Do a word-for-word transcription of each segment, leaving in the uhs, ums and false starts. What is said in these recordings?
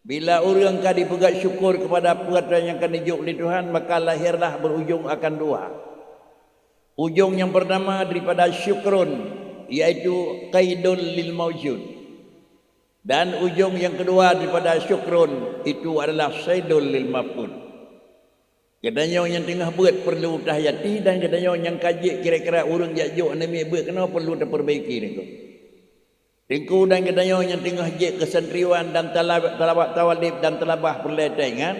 Bila ureuëng ka dipeugét syukur kepada peue nyang ka neujok lé Tuhan, maka lahirlah berujung akan dua. Ujong nyang pertama daripada syukrun, yaitu qaidul lil maujud. Dan ujong nyang kedua daripada syukrun, itu adalah saidul lil mafqud. Geutanyoe nyang teungoh beuet perlu tahayati, dan geutanyoe nyang ka jeuet kira-kira ureuëng jak jok aneuk miet beuet keunoe perlu tapeurbaiki niko. Teungku dan geutanyoe nyang teungoh jeuet keu santriwan dan talab-, talabah tawalib dan talabah peureulée taingat,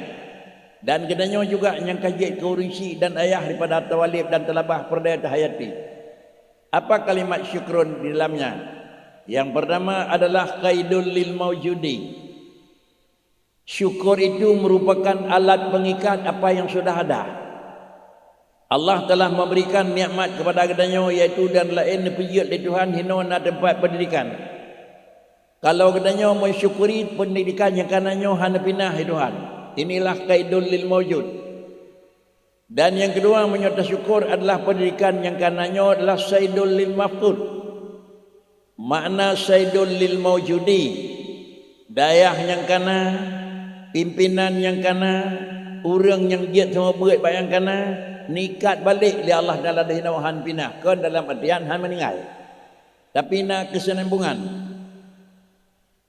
dan geutanyoe juga nyang ka jeuet keu ureuëng syik dan ayah daripada tawalib dan talabah peureulée tahayati. Apa kalimat syukrun di dalamnya? Yang pertama adalah qaidul lil maujudi. Syukur itu merupakan alat pengikat apa yang sudah ada. Allah telah memberikan nikmat kepada geutanyoe, yaitu dan laén neupeujeuet lé Tuhan hinoe na teumpat pendidikan. Kalau geutanyoe mensyukuri pendidikan nyang ka na nyoe hana pinah lé Tuhan, inilah qaidul lil maujud. Dan nyang keudua, meunyoe tasyukur adalah pendidikan nyang ka na nyoe adalah saidul lil mafqud. Makna saidul lil maujudi, dayah nyang ka na, pimpinan nyang ka na, ureuëng nyang jeuet sama beuet bak nyang ka na, nikat balek lé Allah Taala dihinoe han pinah, kon dalam artian han meuninggai. Tapi na keuseunyambongan.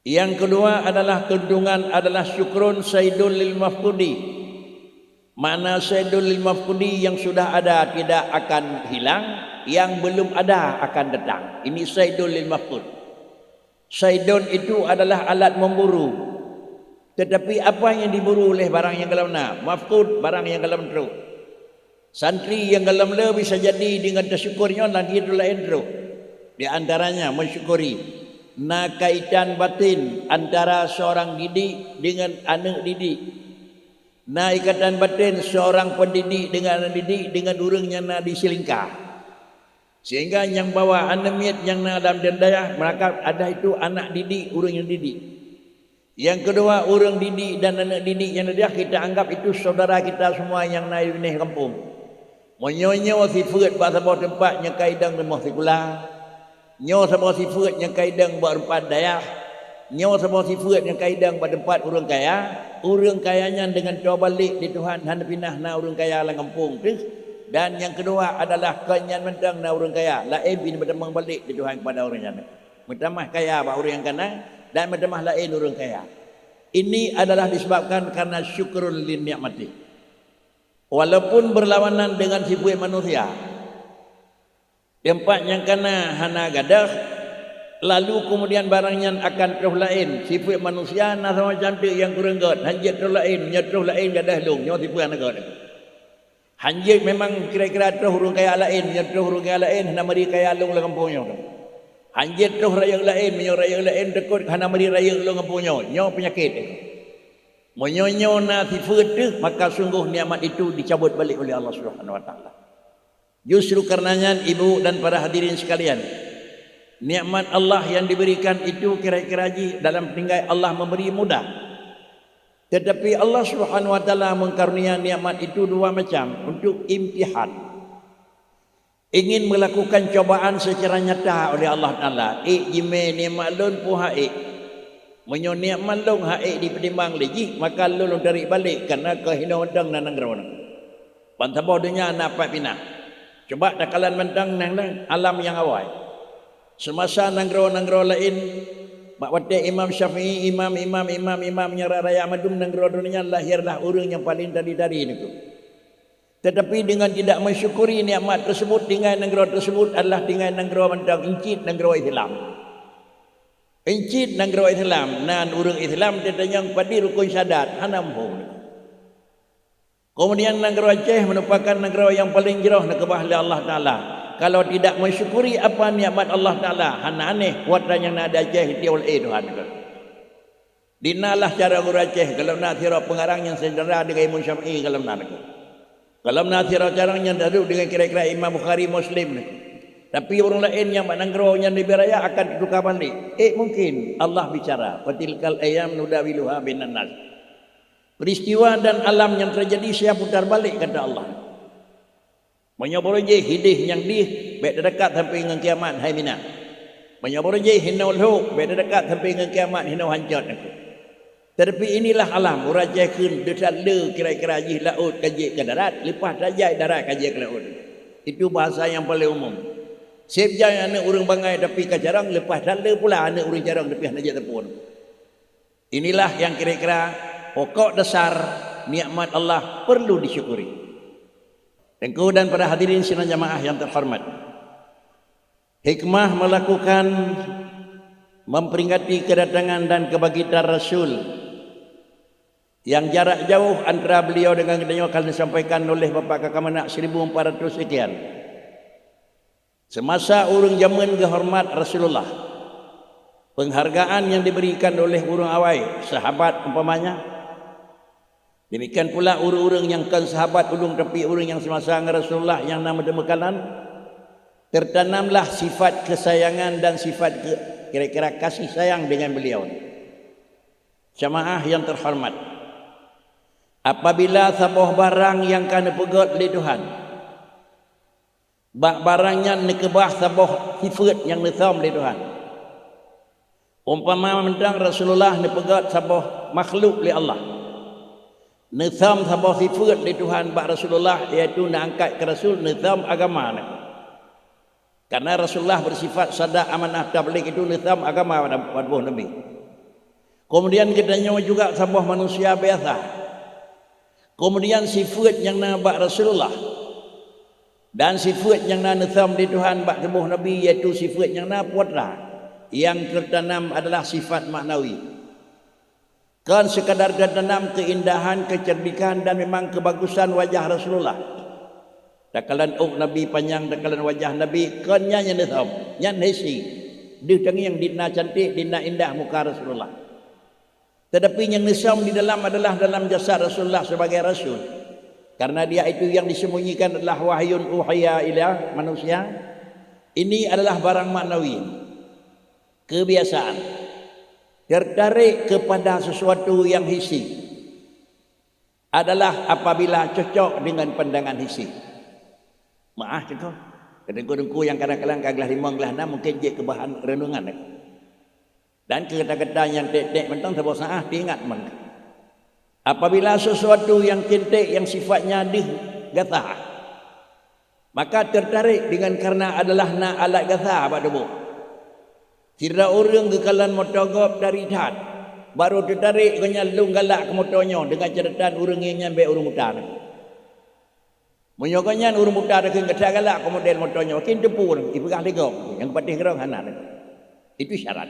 Nyang keudua adalah keuntungan adalah syukrun saidul lil mafqudi. Makna saidul lil mafqudi, yang sudah ada tidak akan hilang, yang belum ada akan datang. Ini saidul lil mafqud. Saidun itu adalah alat memburu. Tetapi apa yang diburu oleh barang yang golom na? Mafqud, barang yang golom troh. Santri nyang golom le bisa jadi dengan tasyukur nyoe lagée droe laén troh. Di antaranya mensyukuri. Na kaitan batin antara seorang didik dengan aneuk didik. Na ikatan batin seorang pendidik dengan aneuk didik dengan ureuëng nyang na di silingka. Sehingga nyang bawa aneuk miet nyang na lam dayah, maka ada itu anak didik, ureuëng nyang didik. Yang kedua, ureuëng didik dan aneuk didik nyang dayah, kita anggap itu saudara kita semua nyang na di binéh gampông. Meunyoe nyoe sifeuet bak saboh teumpat nyang ka idong rumoh sikula, nyoe saboh sifeuet nyang ka idong bak rupat dayah, nyoe saboh sifeuet nyang ka idong bak teumpat ureuëng kaya, ureuëng kaya nyan deungon toe balek di Tuhan hana pinah na ureuëng kaya lam gampông teuh. Dan nyang keudua adalah kon nyan mantong na ureuëng kaya, laén pih meutamong balek di Tuhan kepada ureuëng nyan. Meutamah kaya bak ureuëng nyang ka na dan meutamah laén ureuëng kaya. Ini adalah disebabkan karena syukrun lin nikmati. Walaupun berlawanan dengan sifeuet manusia, teumpat nyang ka na hana gadôh, lalu kemudian barang nyan akan troh laén. Sifeuet manusia na samacam teuk nyang kureueng gét, han jeuet troh laén, nyoe troh laén gadôh lôn, nyoe sifeuet hana gét. Han jeuet memang kira-kira troh ureuëng kaya laén, nyoe troh ureuëng kaya laén hana meuri kaya lôn lam gampông nyoe. Han jeuet troh rayeuk laén, meunyoe rayeuk laén teukot hana meuri rayeuk lôn gampông nyoe, nyoe peunyakét. Meunyoe nyoe na sifeuet teuh, maka sunggoh nikmat itu dicabut balek oleh Allah Subhanahu wa Taala. Justru karena nyan, ibu dan para hadirin sekalian, nikmat Allah yang diberikan itu kira-kira jih dalam tinggai Allah memberi mudah. Tetapi Allah Subhanahu wa Taala mengkarunia nikmat itu dua macam untuk imtihan. Ingin melakukan cobaan secara nyata oleh Allah Taala, ék jimé nikmat lôn peue han ék. Meunyoe nikmat lôn han ék dipeutimbang lé jih, maka lôn lôn tarék balek, karena keuhinoe dong na nanggroe nyoe. Ban saboh donya na pat pinah. Cuba takalon mantong nang-nang alam nyang awai. Semasa nanggroe-nanggroe laén, bak watée Imam Syafi'i, imam, imam, imam, imam nyang raya mandum nanggroe donya, lahirlah ureuëng nyang paleng tadi-tadi niko. Tetapi dengan tidak mensyukuri nikmat tersebut, tinggai nanggroe tersebut adalah tinggai nanggroe mantong, incit nanggroe Islam. Incit nanggroe Islam, nan ureuëng Islam teutanyong padum rukun syahadat, hana muphom. Kemudian nanggroe Aceh merupakan nanggroe nyang paleng jroh neukeubah lé Allah Taala. Kalau tidak mensyukuri apa nikmat Allah Taala, hana aneh, kuat nyang na di Aceh itieu ulée Tuhan. Dinalah cara gurée Aceh, golom na sidroe peungarang nyang syedara deungon Imam Syafi'i golom na niko. Golom na sidroe carong nyang taduek deungon kira-kira Imam Bukhari, Muslim niko. Tapi ureuëng laén nyang bak nanggroe nyang leubeh raya akan teutuka balek. Eh, mungkin Allah bicara, "Wa tilkal ayyam nudawiluha bainan nas." Peristiwa dan alam nyang terjadi saya putar balek, kata Allah. Meunyoe barô jih hideh nyang dih, bék teudekat sampoe ngon kiamat, hai Mina. Meunyoe barô jih hinoe lhok, bék teudekat sampoe ngon kiamat, hinoe hancot. Tetapi inilah alam, ureuëng Aceh kheun, "Deusat le kira-kira jih laôt ka jeuet keu darat, leupah tajak darat ka jeuet keu laôt." Itu bahasa yang paling umum. Seb jai aneuëk ureuëng bangai tapi ka carông, leupah that le pula aneuëk ureuëng carông tapi hana jeuet teupon. Inilah yang kira-kira pokok dasar nikmat Allah perlu disyukuri. Teungku dan para hadirin sidang jamaah yang terhormat. Hikmah melakukan memperingati kedatangan dan kebangkitan Rasul yang jarak jauh antara beliau dengan geutanyoe akan disampaikan oleh Bapak Kakak Menak seribu empat ratus sekian. Semasa ureuëng jameun geuhormat Rasulullah, penghargaan yang diberikan oleh ureuëng awai, sahabat umpamanya, demikian pula ureuëng-ureuëng nyang kon sahabat ulôn tapi ureuëng nyang semasa ngon Rasulullah nyang na meuteumeukanan, tertanamlah sifat kesayangan dan sifat ke, kira-kira kasih sayang dengan beliau. Jamaah yang terhormat, apabila saboh barang nyang ka neupeugét lé Tuhan, bak barang nyan neukeubah saboh sifeuet nyang neusöm lé Tuhan. Umpama mantong Rasulullah neupeugét saboh makhluk lé Allah. Neusöm saboh sifeuet lé Tuhan bak Rasulullah, yaitu neuangkat keu Rasul, neusöm agama neuh. Karena Rasulullah bersifat sadaq, amanah, tabligh, itu neusöm agama bak, bak tuboh Nabi. Kemudian geutanyoe juga saboh manusia biasa. Kemudian sifeuet nyang na bak Rasulullah dan sifeuet nyang na neusöm di Tuhan bak tuboh Nabi, yaitu sifeuet nyang na putra, yang tertanam adalah sifat maknawi. Kon sekadar tertanam keindahan, kecerdikan dan memang kebagusan wajah Rasulullah. Takalon ôk Nabi panyang, takalon wajah Nabi, kon nyan nyang neusöm, nyan hissi. Deuh tangieng di na cantik, di na indah muka Rasulullah. Tetapi nyang neusöm di dalam adalah dalam jasad Rasulullah sebagai rasul. Karena dia itu yang disembunyikan adalah wahyun uhiya ila manusia. Ini adalah barang maknawi. Kebiasaan. Tertarik kepada sesuatu yang hissi adalah apabila cocok dengan pandangan hissi. Maaf cit kok. Keu teungku-teungku nyang kadang-kadang ka glah limong glah nam mungkin jeuet keu bahan renungan. Dan keu gata-gata nyang tek-tek mantong saboh saah teuingat mantong. Apabila sesuatu yang cantik yang sifatnya deuh gata, maka tertarik dengan karena adalah na alat gata bak tuboh. Sidroe ureuëng geukalon moto gob dari that, barô teutarek gobnyan lôn galak keu moto nyoe deungon catatan ureuëng nyan bék ureuëng buta. Meunyoe gobnyan ureuëng buta takheun gata galak keu model moto nyoe, kheun teupeu ureuëng ipeugah lé gob nyang patéh keudroe hana. Itu syarat.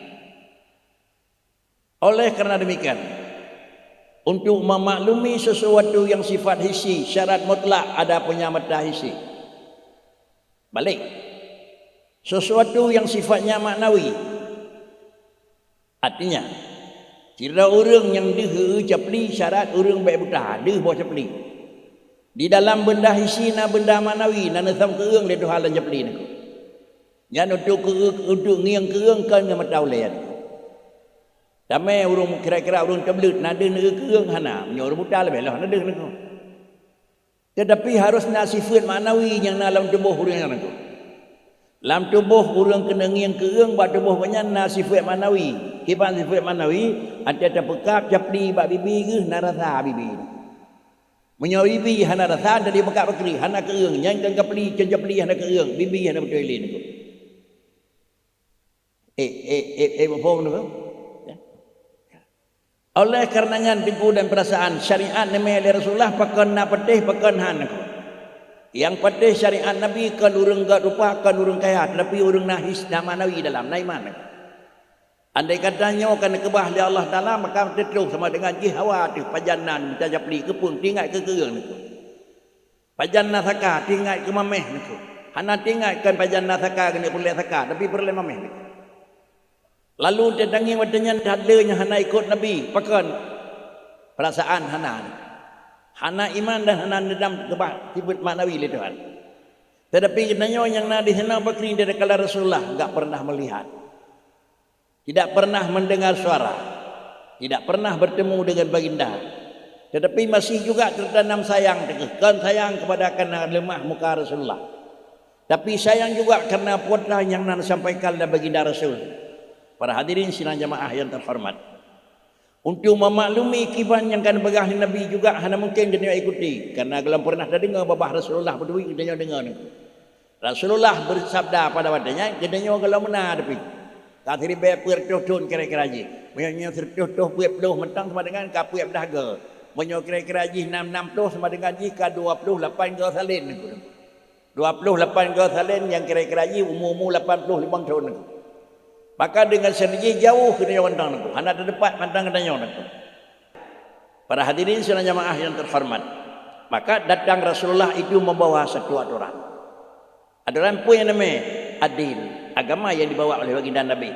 Oleh karena demikian, untuk memaklumi sesuatu yang sifat hissi, syarat mutlak ada punya mata hissi. Balik. Sesuatu yang sifatnya maknawi. Artinya, sidroe ureuëng nyang deuh capli syarat ureuëng bék buta, deuh boh capli. Di dalam benda hissi na benda maknawi, na neusöm keueueng lé Tuhan lam capli nyoe. Nyan untuk keu-, untuk ngieng keueueng kon ngon mata ulée. Damé ureuëng kira-kira ureuëng teubleuet na deuh neu keueueng hana, meunyoe ureuëng buta leubeh loh na deuh neu. Tetapi harus na sifeuet maknawi nyang na lam tuboh ureuëng nyan. Lam tuboh ureuëng keuneuk ngieng keueueng bak tuboh gobnyan na sifeuet maknawi. Kiban sifeuet maknawi, até tapeukab capli bak bibi geuh na rasa bibi. Meunyoe bibi hana rasa, tadi peukab bakri hana keueueng, nyan kan capli, capli hana keueueng, bibi hana beutôi lé nyoe. Eh, eh, eh, eh, muphom tu. Ya. Oleh karena nyan, teungku dan perasaan syariat neumé lé Rasulullah pakon na patéh, pakon han. Nyang patéh syariat Nabi kon ureuëng gét rupa, kon ureuëng kaya, tetapi ureuëng na his na maknawi dalam, na iman. Andai kata nyoe ka neukeubah lé Allah Taala, maka teutroh sama dengan jih hawa teuh pajan na mita japli keupeung, teuingat keu keueueng nyoe. Pajan na saka, teuingat keu mameh nyoe. Hana teuingat kon pajan na saka keuneuk peureulée saka, tapi peureulée mameh nyoe. Lalu teutangieng watée nyan that le nyang hana ikot Nabi, pakon? Perasaan hana. Hana iman dan hana neudam keubah sifeuet maknawi lé Tuhan. Tetapi geutanyoe nyang na di hinoe pakri dari kala Rasulullah enggak pernah melihat. Tidak pernah mendengar suara, tidak pernah bertemu dengan baginda, tetapi masih juga tertanam sayang teukeuh, kon sayang kepada karena lemah muka Rasulullah, tapi sayang juga karena putra nyang na sampaikan lé baginda Rasul. Para hadirin sidang jamaah yang terhormat, Untuk memaklumi kiban nyang ka neupeugah lé Nabi juga hana mungken geutanyoe ikuti, karena gohlom pernah tadeungoe babah Rasulullah beudui geutanyoe deungoe nyoe. Rasulullah bersabda pada watée nyan, geutanyoe gohlom meunan tapi. Ka siribée peuet reutôh thon kira-kira jih. Meunyoe nyoe siribée reutôh peuet ploh mantong sama dengan ka peuet blah goe. Meunyoe kira-kira jih nam, nam ploh sama dengan jih ka dua ploh lapan goe salen. Dua ploh lapan goe salen nyang kira-kira jih umu-umu lapan ploh limong thon. Maka deungon seudeujih jauh geutanyoe mantong nyoe. Hana teudepat mantong geutanyoe nyoe. Para hadirin sidang jamaah yang terhormat, maka datang Rasulullah itu membawa satu aturan. Aturan peue nyang namanya? Ad-din, agama yang dibawa oleh baginda Nabi.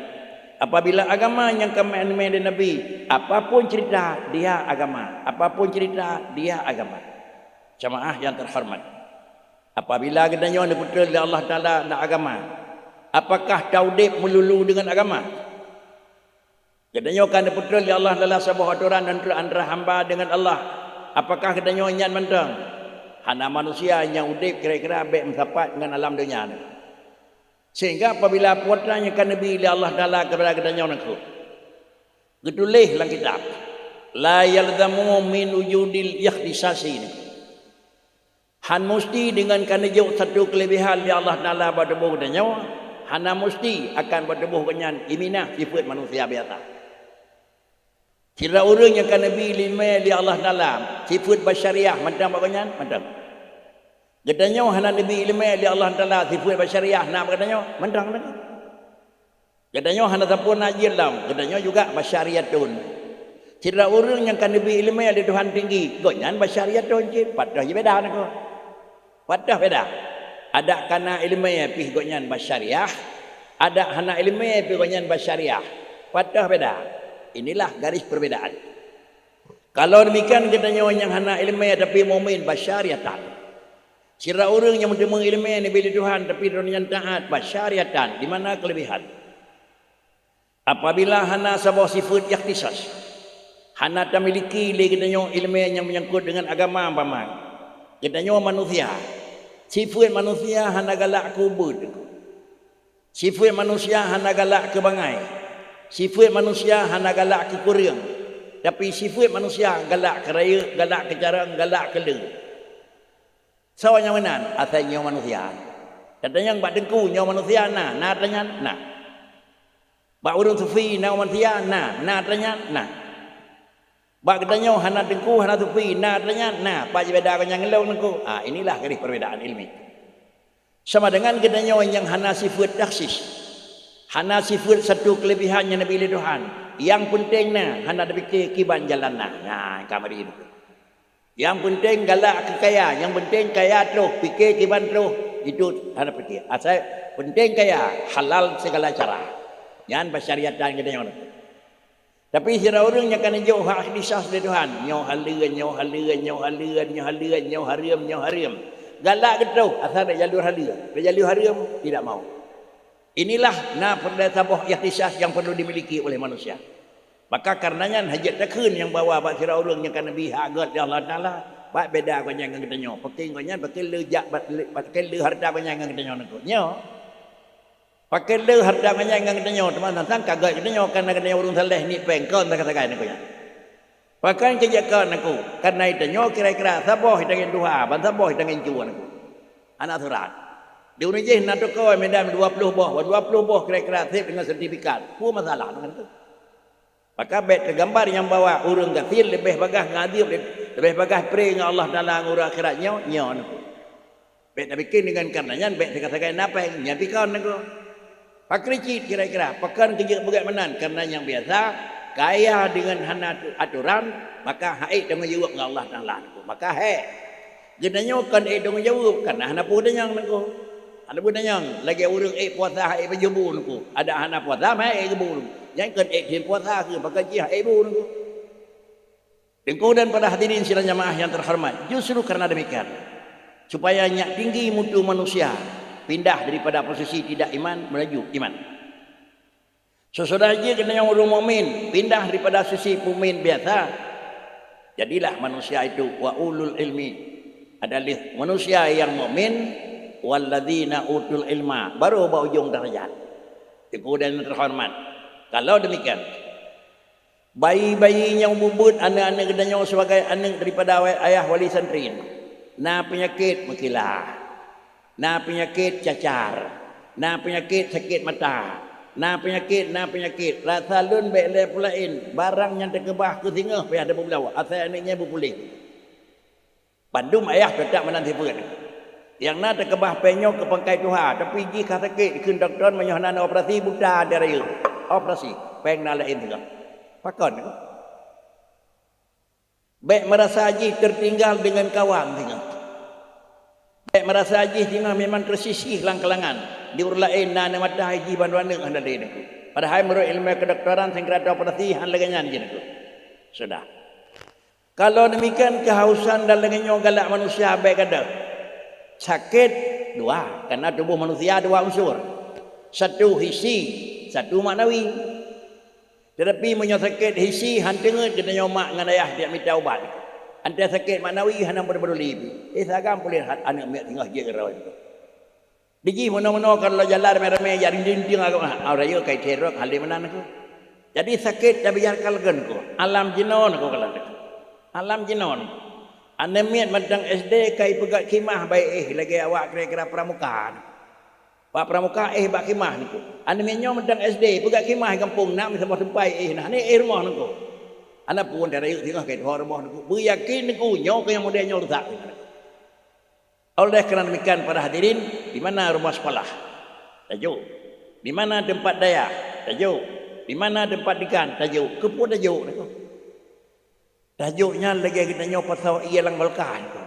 Apabila agama nyang ka meu'en-meu'en lé Nabi, apapun cerita, dia agama. Apapun cerita, dia agama. Jamaah yang terhormat, apabila geutanyoe neupeutrön lé Allah Taala na agama, apakah taudeb meululu deungon agama? Geutanyoe ka neupeutrön lé Allah Taala saboh atoran antara, antara hamba deungon Allah. Apakah geutanyoe nyan mantong? Hana manusia nyang udeb kira-kira bék meusapat ngon alam donya nyoe. Sehingga apabila peue nyang ka neubi lé Allah Taala keupada geutanyoe nangku, geutuléh lam kitab, "La yalzamu min wujudil ikhtisasi," nangku. Han musti deungon ka neujok satu keulebihan lé Allah Taala bak tuboh geutanyoe, hana musti akan bak tuboh gobnyan iminah sifeuet manusia biasa. Sidroe ureuëng nyang ka neubi iéleumé lé Allah Taala sifeuet basyariah mantong bak gobnyan, mantong. Geutanyoe hana neubi iéleumé lé Allah Taala sifeuet basyariah na bak geutanyoe, mantong, mantong. Geutanyoe hana sapeue na jeuet lom, geutanyoe juga basyariatun. Sidroe ureuëng nyang ka neubi iéleumé lé Tuhan tinggi, gobnyan basyariatun cit, pat toh jibeda nangku. Pat toh beda? Adak ka na iéleumé pih gobnyan basyariah, adak hana iéleumé pih gobnyan basyariah. Pat toh beda? Inilah garis perbedaan. Kalau demikian geutanyoe nyang hana iéleumé tapi mukmin, basyariatan. Sidroe ureuëng nyang meuteumé iéleumé neubi lé Tuhan tapi droeneuh nyan taát, basyariatan, di mana keulebihan? Apabila hana saboh sifeuet ikhtisas, hana tamiliki lé geutanyoe iéleumé nyang meunyangkot deungon agama umpama, geutanyoe manusia, sifeuet manusia hana galak keu ubeuet. Sifeuet manusia hana galak keu bangai. Sifeuet manusia hana galak keu kureueng. Tapi sifeuet manusia galak keu rayeuk, galak keu carông, galak keu le. Soe nyang meunan? Asai nyoe manusia. Gata nyang bak teungku nyoe manusia na, na atra nyan? Na. Bak ureuëng sufi na manusia? Na, na atra nyan? Na. Bak geutanyoe hana teungku, hana sufi, na atra nyan? Na. Pat jibeda gobnyan ngon lôn nangku? Ah, inilah garis perbedaan ilmiah. Sama dengan geutanyoe nyang hana sifeuet takhsis, hana sifeuet satu keulebihan nyang neubi lé Tuhan. Nyang peunteng na, hana tapike kiban jalan na. Nah, ka meuri nangku. Nyang peunteng galak keu kaya, nyang peunteng kaya troh, pike kiban troh, itu hana pike. Asai peunteng kaya, halal segala cara. Nyan basyariatan geutanyoe. Tapi sidroe ureuëng nyang ka neujok hak ikhtisas lé Tuhan, nyoe haleuen, nyoe haleuen, nyoe haleuen, nyoe haleuen, nyoe hareuem, nyoe hareuem. Galak geutroh, asai bak jalur haleuen, bak jalur hareuem, tidak mau. Inilah na peureulée saboh ikhtisas nyang perlu dimiliki oleh manusia. Maka karena nyan hana jeuet takheun nyang bahwa bak sidroe ureuëng nyang ka neubi hak gét lé Allah Taala, pat beda gobnyan ngon geutanyoe. Pakon gobnyan, pakon le jak, pakon le hareuta gobnyan ngon geutanyoe nangku. Nyoe. Pakon le hareuta gobnyan ngon geutanyoe, teuma sang-sang ka gét geutanyoe, karena geutanyoe ureuëng saleh, niet péng, kon sagai-sagai nangku nyan. Pakon keu jak kon nangku, karena geutanyoe kira-kira saboh tangieng tuha, ban saboh tangieng cue nangku. Hana aturan. Di uroe jih na toko medan dua ploh boh, dua ploh boh kira-kira sép deungon sertifikat. Peue masalah nangku? Maka bék teugambar nyang bahwa ureuëng gasien leubeh bagaih ngon adeueb, leubeh bagaih pré ngon Allah Taala ngon uroe akhirat nyoe, nyoe nangku. Bék tabikin deungon karena nyan bék sagai-sagai na péng, nyan pih kon nangku. Pakri cit kira-kira, pakon keu jeuet beugét meunan, karena nyang biasa kaya deungon hana atu-, aturan, maka hana ék tanggong jaweueb ngon Allah Taala nangku. Maka hék. Geutanyoe kon ék tanggong jaweueb, karena hana peue tanyong nangku. Hana peue tanyong, lagée ureuëng ék puasa hana ék pajoh bu nangku. Adak hana puasa, meuhai ék bu nangku. Nyan kon ék puasa keu, pakon jih hana ék bu nangku. Teungku dan para hadirin sidang jamaah yang terhormat, justru karena demikian, supaya nyak tinggi mutu manusia, pindah daripada posisi tidak iman menuju iman. Sesudah jih geutanyoe ureuëng mukmin, pindah daripada sisi mukmin biasa, jadilah manusia itu wa ulul ilmi, adalah manusia yang mukmin, walladzina utul ilma, baru bak ujong darajat. Teungku dan terhormat, kalau demikian, Bayi-bayi nyang bubeuet, aneuk-aneuk geutanyoe sebagai aneuk daripada wa-, ayah wali santri, na peunyakét meukilah, na peunyakét cacar, na peunyakét sakét mata, na peunyakét, na peunyakét. Rasa lôn bék lé peulaén, barang nyang teukeubah keu singoh payah tapubloe, asai aneuk nyan beupuléh. Bandum ayah teutab meunan sifeuet. Nyang na teukeubah péng nyoe keu pangkai tuha, tapi jih ka sakét, dikheun dokto meunyoe hana operasi buta di rayeuk. Operasi, péng na laén singoh. Pakon? Bék meurasa jih teutinggai deungon kawan singoh. Bék meurasa jih singoh memang teusisih lam keulangan. Di ureuëng laén na aneuk mata, jih bandum aneuk hana lé neukheun. Padahai meunurot ileumèe keudoktoran seugeura taoperasi hán lagée nyan jih neukheun. Sudah. Kalau demikian, kehausan dan lagée nyoe galak manusia bék gadôh. Sakét dua, karena tuboh manusia dua unsur. Satu hissi, satu maknawi. Tetapi meunyoe sakét hissi, han teungeut geutanyoe mak ngon ayah jak mita ubat. Antée sakét maknawi, hana meupeduli pih. Eh, sagam puléh aneuk miet singoh jeuet keudroe. Dijih meunoe-meunoe ka lôn jalan ramé-ramé, jak rintieng-rintieng agam, ah, rayeuk kai terok, hale meunan aku. Jadi sakét tabiarkan lagée nyan ku. Alam jinoe nyan ku kalon. Alam jinoe nyan. Aneuk miet mantong S D kai peugét khimah bak éh lagée awak kira-kira pramuka. Bak pramuka éh bak khimah nyan ku. Aneuk miet nyoe mantong S D peugét khimah gampông na meusaboh teumpat éh na, hana éh rumoh nyan ku. Aneuk pun rayeuk singoh kai tuha rumoh nyan ku. Beuyakin nyan ku, nyoe keu nyang model nyoe rusak. Oleh karena demikian, para hadirin, di mana rumah sekolah? Tajok. Di mana tempat dayah? Tajok. Di mana tempat dikan? Tajok. Keupeue tajok nyan ku? Tajok nyan lagée geutanyoe pasoe ié lam kulkas nyan ku.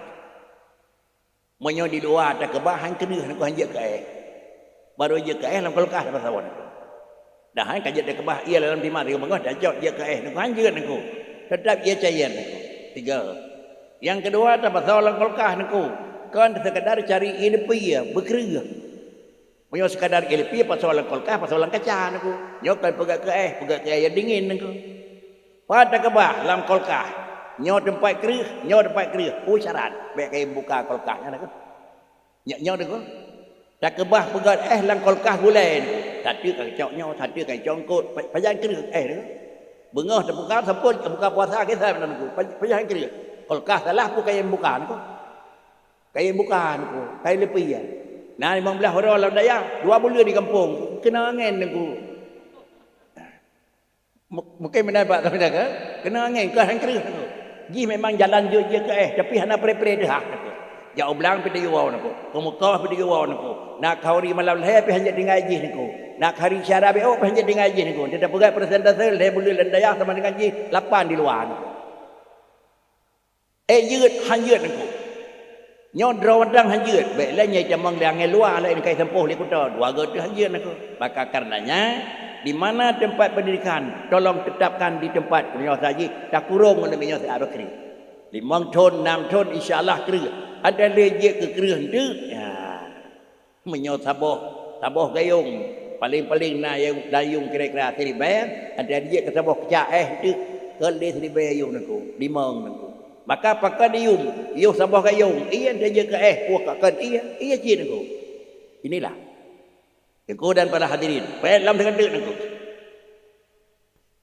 Meunyoe di luwa takeubah, han kreueh nyan ku, han jeuet keu éh. Barô jeuet keu éh lam kulkas tapasoe nyan ku. Dah han ka jeuet takeubah ié lam dimah, tiga beungoh tajok jeuet keu éh nyan ku, han jeuet nyan ku. Teutap ié cair nyan ku. Tiga. Nyang keudua, tapasoe lam kulkas nyan ku. Kon sekadar cari ié leupie, beukreueh. Meunyoe sekadar ié leupie, pasoe lam kulkas, pasoe lam kaca nyan ku. Nyoe kon peugét keu éh, peugét keu air dingin nyan ku. Pat takeubah lam kulkas. Nyoe teumpat kreueh, nyoe teumpat kreueh. Peue syarat bék kayém buka kulkas nyan ku. Nyoe, nyoe nyan ku. Takeubah peugét éh lam kulkas gulée nyan ku. Sateuk kacok nyoe, sateuk kacok eungkôt, pa-, pajan kreueh éh nyan ku. Beungoh tabuka, sapeue tabuka puasa, kisah nyan ku. Pa-, pajan kreueh. Kulkas salah peue kayém buka nyan ku. Kayém buka nyan ku, kayém leupie. Na limong blaih uroe lam dayah, dua buleuen di gampông, keunong angén nyan ku. Mu-, mungkin meunan bak kami dah, kan? Keunong angén, keu han kreueh nyan ku. Jih memang jalan jeuet jeuet keu éh, tapi hana pre-pre teuhah nyan ku. Jak u blang pih tajak woe nyan ku. Keu meukoh pih tajak woe nyan ku. Na khauri malam lhée pih han jeuet tinggai jih nyan ku. Na khauri syedara B O pih han jeuet tinggai jih nyan ku. Teutab peugét persentase lhée buleuen lam dayah sama dengan jih lapan di luwa nyan ku. Éh jeuet, han jeuet nyan ku. Nyoe droe mantong han jeuet, bék lé nyang tamong lé angén luwa, laén kai sampôh lé kuto, dua goe teuh han jeuet nyan ku. Maka karenanya, di mana tempat pendidikan, tolong tetapkan di tempat meunyoe saji takurong ngon meunyoe siat bakri. Limong thon, nam thon, insya Allah kreueh. Ada lé jeuet keu kreueh enteuk. Ya. Meunyoe saboh, saboh gayong, paleng-paleng na yong, dayong kira-kira siribèe, ada jeuet keu saboh keucak éh teuk, kon lé siribèe yong nyan ku, limong nyan ku. Maka pakon yum, yoh saboh gayong, iya tajeuet keu éh, puih ka kon iya, iya cit nyan ku. Inilah. Teungku dan para hadirin, pék lam teungoh nyan ku.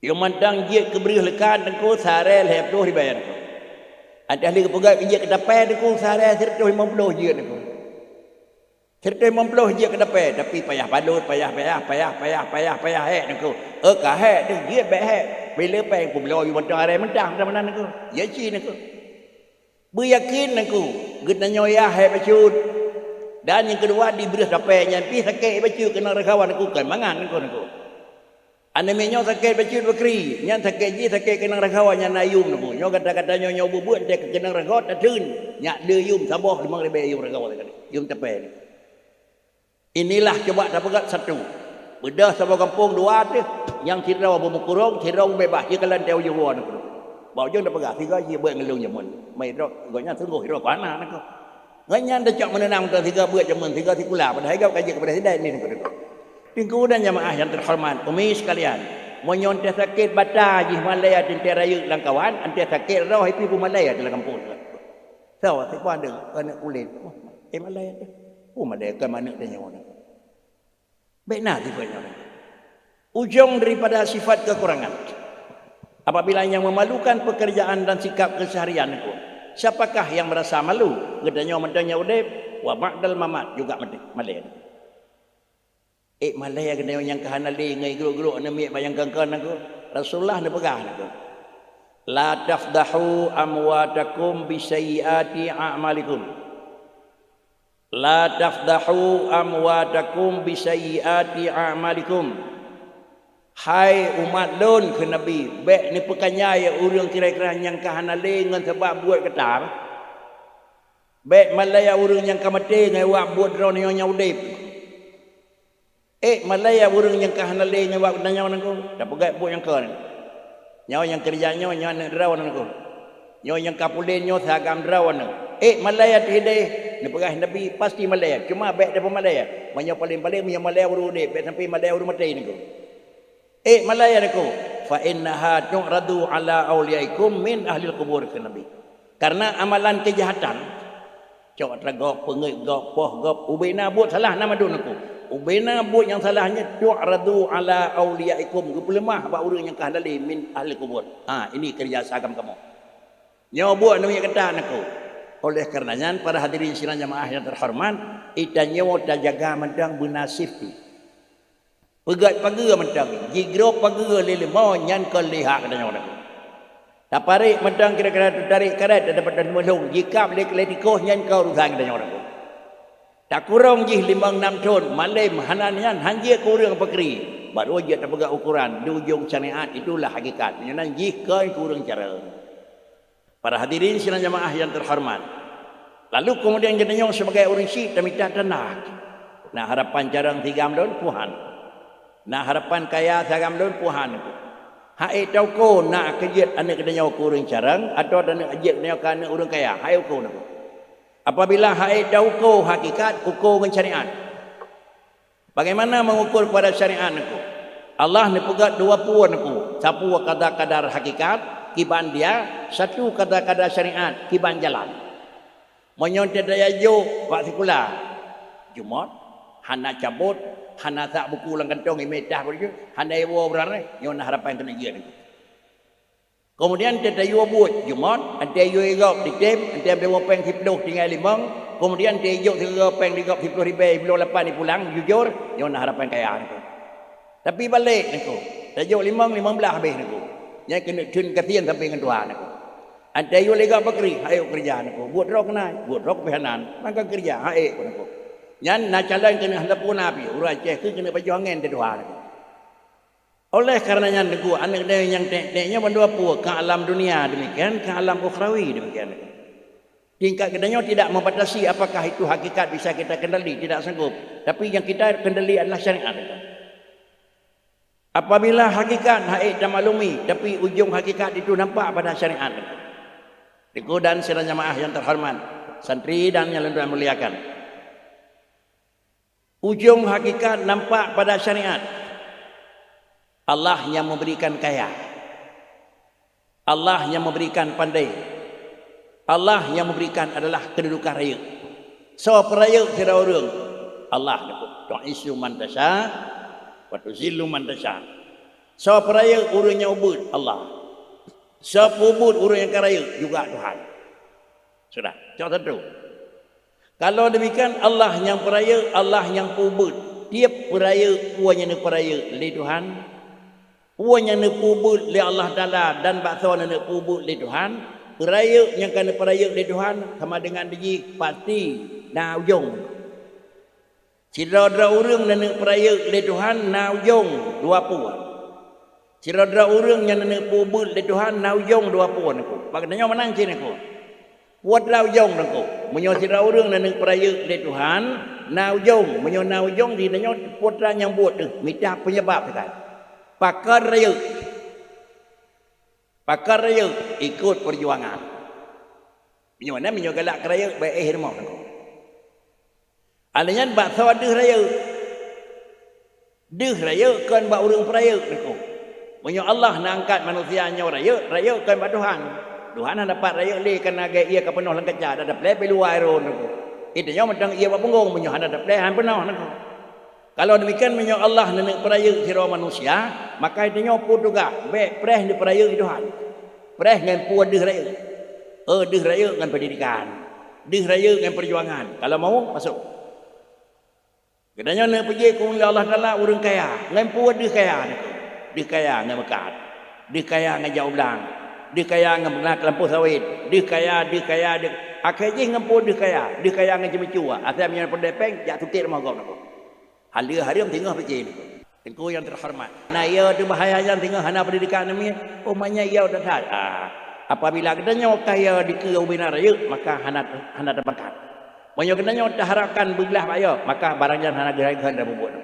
Yum mantong jeuet keu breueh leukat nyan ku, saré lhèe ploh ribèe nyan ku. Adak lé geupeugah jeuet keu tapèe nyan ku, saré sireutôh limong ploh jeuet nyan ku. Sireutôh limong ploh jeuet keu tapèe, tapi payah balot, payah, payah, payah, payah, payah, payah hék nyan ku. Eh, ka hék teuh, jeuet bèk hék. Bila péng peubloe yum mantong aré mantong, mantong meunan nyan ku. Ya ci nyan ku. Beuyakin nyan ku, geutanyoe yah hék bacut. Dan nyang keudua, di breueh tapèe nyan pih sakét bacut keunong reugawa nyan ku, kon mangat nyan ku, nyan ku. Aneuk miet nyoe sakét bacut bakri, nyan sakét jih sakét keunong reugawa nyan na yum nyan ku. Nyoe gata-gata nyoe, nyoe buet-buet, teuh keunong reugawa tateun, nyak le yum saboh limong ribèe yum reugawa tadi, yum tapèe nyan. Inilah cuba tapeugah satu. Beudôh saboh gampông dua teuh, nyang sidroe beumeukurông, sidroe beubeubaih, sikalon teuh ujoe woe nyan ku. Bak ujông tapeugah, sigoe jih beuet ngon lôn jameun. Mai droe, gobnyan sunggoh sidroe keuhana nyan ku. Ngon nyan tacok meuneunang mantong sigoe beuet jameun, sigoe sikula, padahai gob ka jeuet keu presiden ni nyan ku. Teungku dan jamaah nyang teuhoreumat, umi sekalian, meunyoe teuh sakét bata jih malèe teuntèe rayeuk lam kawan, teuh sakét roh pih beumalèe lam gampông. Soe sipandeueng keuneuk kulét, eh, malèe teuh. Oh, malèe kon manök tanyoe nyoe. Bèk na sifeuet nyoe. Ujông daripada sifat kekurangan. Apabila nyang memalukan pekerjaan dan sikap keseharian Teungku, siapakah yang merasa malu? Geutanyoe mantong nyang udeb, wa ba'dal mamat juga mati, malée. Eh, malée geutanyoe nyang ka hana lé ngon gruek-gruek aneuk miet bak nyang kon-kon Teungku. Rasulullah neupeugah Teungku, "La tafdahu amwatakum bi sayyiati a'malikum." "La tafdahu amwatakum bi sayyiati a'malikum." Hai umat lôn, kheun Nabi, bék neupeukanyai ureuëng kira-kira nyang ka hana lé ngon sabab buet geutar. Bék malée ureuëng nyang ka maté ngon sabab buet droeneueh nyang udeb. Eh, malée ureuëng nyang ka hana lé ngon sabab geutanyoe Teungku, tapeugét buet nyang kon. Nyoe nyang keureuja nyoe, nyoe aneuk droeneueh Teungku. Nyoe nyang ka pulen nyoe, sagam droeneueh. Eh, malée teuh ideh, neupeugah Nabi, pasti malée. Cuma bék tapeumalée. Meunyoe paleng-paleng, meunyoe malée ureuëng udeb, bék sampai malée ureuëng maté Teungku. Eh, malée Teungku. "Fa innaha tu'radu ala auliyaikum min ahlil qubur," kheun Nabi. Karena amalan keujahatan, cok atra gob, peungeuet gob, poh gob, ubena buet salah na mandum Teungku. Ubena buet nyang salah nyan, "Tu'radu ala auliyaikum," geupeuleumah bak ureuëng nyang ka hana lé min ahlil qubur. Ha, ini keureuja sagam kamoe. Nyoe buet namiet gata Teungku. Oleh karena nyan, para hadirin sidang jamaah yang terhormat, geutanyoe tajaga mantong beuna safety. Peugét pageue mantong, jigrob pageue lé leumo nyan kon lé hak geutanyoe Teungku. Taparek mantong kira-kira teutarek karet dan dapat dan meulhong, jikab lé keulée tikôh nyan kon urusan geutanyoe Teungku. Takurong jih limong nam thon, malem hana nyan han jeuet keu ureuëng peukri, baru jeuet tapeugah ukoran di ujong syariat, itulah hakikat. Meunyoe nan jih kon keu ureuëng carông. Para hadirin sidang jamaah yang terhormat. Lalu kemudian geutanyoe sebagai ureuëng syik tamita tanda. Na harapan carông sigam lôn, puhan. Na harapan kaya sagam lôn, puhan. Hai tauko na keujeuet aneuk geutanyoe keu ureuëng carông, atawa aneuk jeuet geutanyoe keu aneuk ureuëng kaya, hai uko Teungku. Apabila hai tauko hakikat, uko ngon syariat. Bagaimana mengukur kepada syariat Teungku? Allah neupeugét dua peue Teungku, sapeue kadar-kadar hakikat, kiban dia, satu kadar-kadar syariat, kiban jalan. Meunyoe teuh tajak jok bak sikula, jumôt, hana cabot, hana sak buku lam kantong, imitah bak jih, hana iwoe beurangkaih, nyoe na harapan keuneuk jeuet Teungku. Keumudian teuh tayue buet, jumôt, 'oh tayue gob ditem, 'oh tayue péng siploh tinggai limong, keumudian tayue jok sigoe péng di gob siploh ribèe, siploh lapan ipulang, jujur, nyoe na harapan kaya Teungku. Tapi balek Teungku, tajok limong, limong blaih habéh Teungku. Nyan keuneuk theun kasian sampé ngon Tuhan Teungku. 'Oh tayue lé gob peukri, han ék keureuja Teungku. Buet droe keunan, buet droe keupihanan, maka keureuja, han ék Teungku. Nyan na calon keuneuk hana puna pih, ureuëng Aceh keuneuk pajoh angén teuh Tuhan Teungku. Oleh karena nyan Teungku, aneuk dayah nyang teuek-teuek nyoe bandua peue, ka alam dunia demikian, ka alam ukhrawi demikian. Tingkat geutanyoe tidak membatasi apakah itu hakikat bisa kita kendali, tidak sanggup. Tapi yang kita kendali adalah syariat. Apabila hakikat han ék tamaklumi, tapi ujong hakikat itu nampak pada syariat. Teungku dan sidang jamaah yang terhormat, santri dan yang lôn muliakan. Ujong hakikat nampak pada syariat. Allah yang memberikan kaya. Allah yang memberikan pandai. Allah yang memberikan adalah kedudukan rayeuk. Soe peurayeuk sidroe ureuëng? Allah Teungku. "Tu'izzu man tasya, wa tuzillu man tasya." Soe peurayeuk ureuëng nyang ubeuet? Allah. Soe peuubeuet ureuëng nyang ka rayeuk? Juga Tuhan. Sudah, cok satu. Kalau demikian, Allah nyang peurayeuk, Allah nyang peuubeuet. Tiep peurayeuk peue nyang neupeurayeuk lé Tuhan, peue nyang neupeuubeuet lé Allah Taala dan bak soe nyang neupeuubeuet lé Tuhan, peurayeuk nyang ka neupeurayeuk lé Tuhan sama dengan jih pasti na ujong. Sidroe-droe ureuëng nyang neupeurayeuk lé Tuhan na ujong dua peue. Sidroe-droe ureuëng nyang neupeuubeuet lé Tuhan na ujong dua peue Teungku. Bak geutanyoe meunan cit Teungku. Peue atra ujong Teungku? Meunyoe sidroe ureuëng nyang neupeurayeuk lé Tuhan na ujong, meunyoe na ujong di geutanyoe peue atra nyang buet deuh, mita peunyeubab teuka. Pakon rayeuk? Pakon rayeuk? Ikot peujuangan. Meunyoe na, meunyoe galak keu rayeuk, bèk éh rumoh Teungku. Alèh nyan bak soe deuh rayeuk? Deuh rayeuk kon bak ureuëng peurayeuk Teungku. Meunyoe Allah na angkat manusia nyoe rayeuk, rayeuk kon bak Tuhan. Tuhan hana dapat rayeuk lé, kareuna gét ie ka peunoh lam kaca, dan taplé bak luwa ron Teungku. Geutanyoe mantong ie bak punggong, meunyoe hana taplé han peunoh Teungku. Kalau demikian, meunyoe Allah neuneuk peurayeuk sidroe manusia, maka tanyoe peue tugaih, bék preh neupeurayeuk Tuhan. Preh ngon peue deuh rayeuk. Eh, deuh rayeuk ngon pendidikan. Deuh rayeuk ngon perjuangan. Kalau mau, masuk. Geutanyoe neupeujeuet keu Allah Taala ureuëng kaya, ngon peue deuh kaya nyoe. Deuh kaya ngon meukat. Deuh kaya ngon jak u blang. Deuh kaya ngon beuna keulampoh sawét. Deuh kaya, deuh kaya, deuh, akhé jih ngon peue deuh kaya. Deuh kaya ngon ceumeucue. Asai meunyoe peureulée péng, jak tutet rumoh gob nyoe. Haleue hareuem singoh pike nyoe. Teungku nyang teuhoreumat. Na iya teuh bahaya nyan singoh hana pendidikan aneuk miet. Oh, manya iya that-that. Ah, apabila geutanyoe kaya dikeue ubena rayeuk, maka hana, hana teubakat. Meunyoe geutanyoe taharapkan beuglah bak yo, maka barang nyan hana geuhon-geuhon dan peubuet.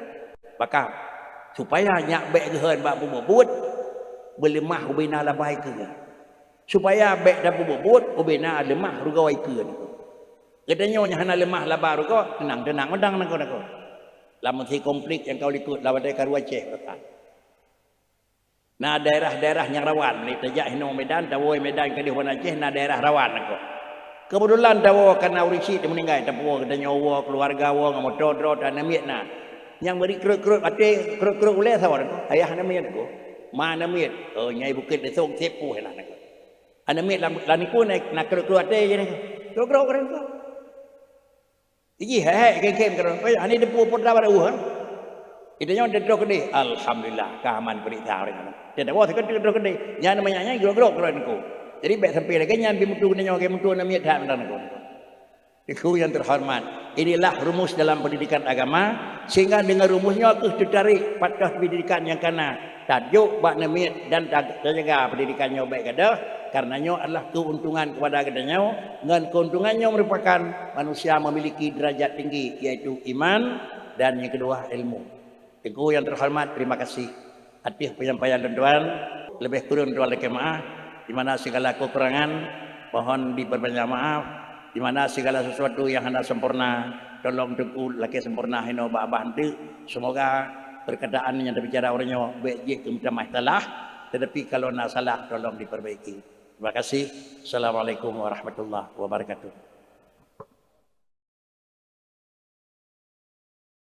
Maka, supaya nyak bék geuhon bak peubuet, beuleumah ubena laba ikeue. Supaya bék tapeubuet-buet, ubena leumah rugoe ikeue. Geutanyoe nyang hana leumah laba rugoe, teunang-teunang mantong nangko-nangko. Lam meusi konflik nyang ka u likot, lam watée karu Aceh, beureukat. Na daerah-daerah nyang rawan, lé tajak hinoe Medan, tawoe Medan keudeh wan Aceh, na daerah rawan nangko. Keubeutulan tawoe kana ureuëng syiek teuh meuninggai, tapuwoe geutanyoe woe, keuluwarga woe, ngon moto droe, aneuk miet na. Nyang meuri krot-krot até, krot-krot ulée sawoe nangko, ayah aneuk miet nangko. Ma aneuk miet, oh, nyai bukét leusong, sép puih lah nangko. Aneuk miet lam, lam likot na, na krot-krot até jih nangko. Krot-krot nangko. Iji hek-hek kém-kém keudroe. Weh, ani depu peue tabara uh, ha? Geutanyoe teutroh keudeh. Alhamdulillah, ka aman peuriksa ureuëng nyan. Teudawa sikon teutroh keudeh. Nyan meunyan nyan grok-grok keudroe niko. Jadi bék sampai lagée nyan bimeutu geutanyoe, lagée meutu aneuk miet that mantong niko. Teungku yang terhormat, inilah rumus dalam pendidikan agama, sehingga dengan rumus nyoe kheueh teutarék pattah pendidikan nyang kana. Tajok bak aneuk miet dan ta-, tajaga pendidikan nyoe bék gadôh, karena nyoe adalah keuntungan kepada geutanyoe, ngon keuntungan nyoe merupakan manusia memiliki derajat tinggi, yaitu iman dan yang kedua ilmu. Teungku yang terhormat, terima kasih ateueh penyampaian lôn tuan. Leubeh kureueng tuan lakée maaf. Di mana segala kekurangan, mohon diperbanyak maaf. Di mana segala sesuatu yang hana sempurna, tolong Teungku lakée sempurna hinoe bak babah eunteuk. Semoga perkataan nyang teubicara uroe nyoe bék jeuet keu meutamah salah, tetapi kalau na salah, tolong diperbaiki. Terima kasih. Assalamualaikum warahmatullahi wabarakatuh.